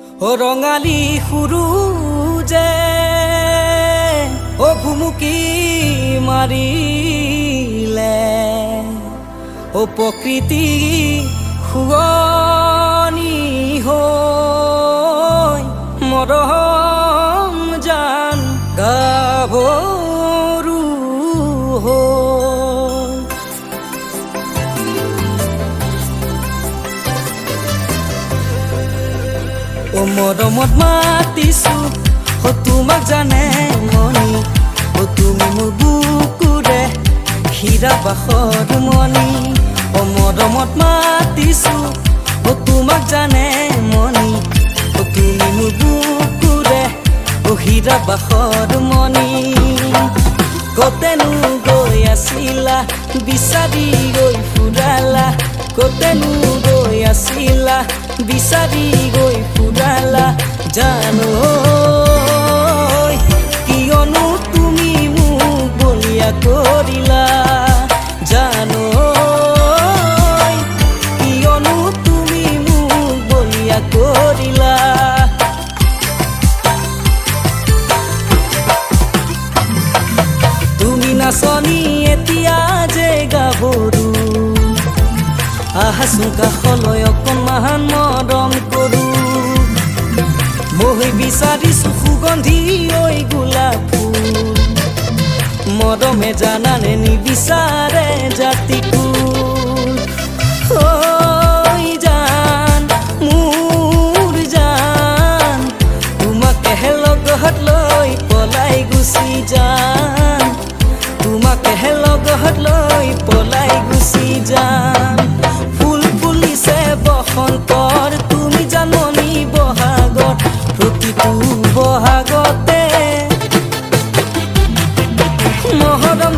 অ ৰঙালী সূৰুযে অ ভুমুকি মাৰিলে, অ প্ৰকৃতি শুৱনি হৈ মৰম জান গাভৰু হৈ। অ মৰমত মাতিছো অ তোমাক জানে মনি, অ তুমি মোৰ বুকুৰে হীৰা বাসৰ মণি। অ মৰমত মাতিছো অ তোমাক জানে মনি, অ তুমি মোৰ বুকুৰে অ হীৰা বাসৰ মণি। কতেনো গৈ আছিলা বিচাৰি গৈ ফুৰালা, কতেনো গৈ আছিলা বিচাৰি গৈ ফুৰালা, জানো কিয়নো তুমি মোক বলিয়া কৰিলা, জানো কিয়নো তুমি মোক বলিয়া কৰিলা। তুমি নাচনী এতিয়া যে গাভৰু, আহাচোন কাষলৈ অকণমান মৰম কৰো। মই বিচাৰিছো সুগন্ধি ঐ গোলাপ ফুল, মৰমে জানানে নিবিচাৰে জাতিকুল। ঐ জান মোৰ জান, তোমাকেহে লগত লৈ পলাই গুচি যাম, তোমাকেহে লগত লৈ পলাই গুচি যাম। ফুল ফুলিছে বসন্তৰ, তুমি জাননী বহাগৰ, প্ৰতিটো বহাগতে মহৰম।